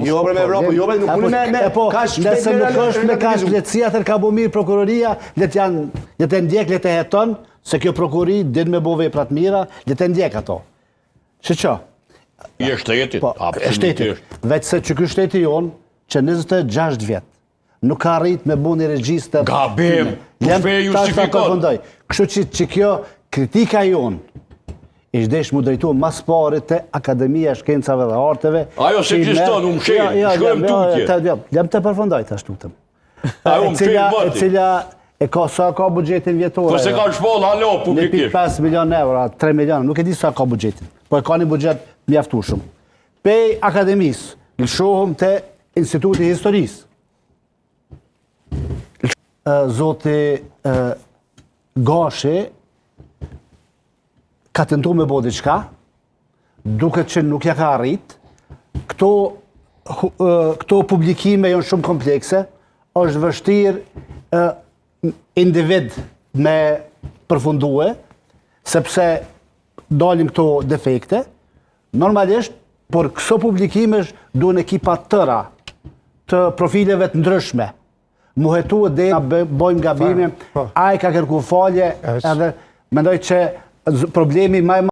Jo, bre, me Evropë, jo, bre, nuk Apo- unë me me e po, kaq nëse nuk është me kaq lehtësi, atëherë ka bo mirë prokuroria, le të janë, le të ndjek, le të heton, se kjo prokurori din me bo vepra të mira, le të ndjek ato. Që? I e shtetit, Po, e shtetit. Veç se që ky shteti jonë, që 26 vjet, nuk ka arrit me bu një regjistër. Gabim, Lem po fe tash ta justifikon. përfundoj. Kështu që, që kjo kritika jonë, ishte desh mu drejtu mas pari te Akademia e Shkencave dhe Arteve. Ajo se që i merr- ekziston, u mshel, Jo, jo, shkojmë lem, jo, tutje. ta- jo, Lem të përfundoj tash lutem. Ajo E mshel cila, e moti. cila e ka sa ka buxhetin vjetor. Po se ajo? ka shpall halo publikisht. 1.5 milion euro, 3 milion, nuk e di sa ka buxhetin, po e ka një buxhet mjaftueshëm. Pej akademisë, lëshohëm te Instituti i Historisë. Ë, Zoti ë, Gashi ka tentu me bo diçka, duket që nuk ja ka arrit. Këto, hu- ë, këto publikime janë shumë komplekse, është vështirë ë, individ me përfundue, sepse dalin këto defekte, normalisht, por këso publikimesh duhen ekipa tëra të profileve të ndryshme. Mu hetu dhe na bë- bojmë gabime, Po. ai ka kërku falje, Është. edhe mendoj që z- problemi më i madh.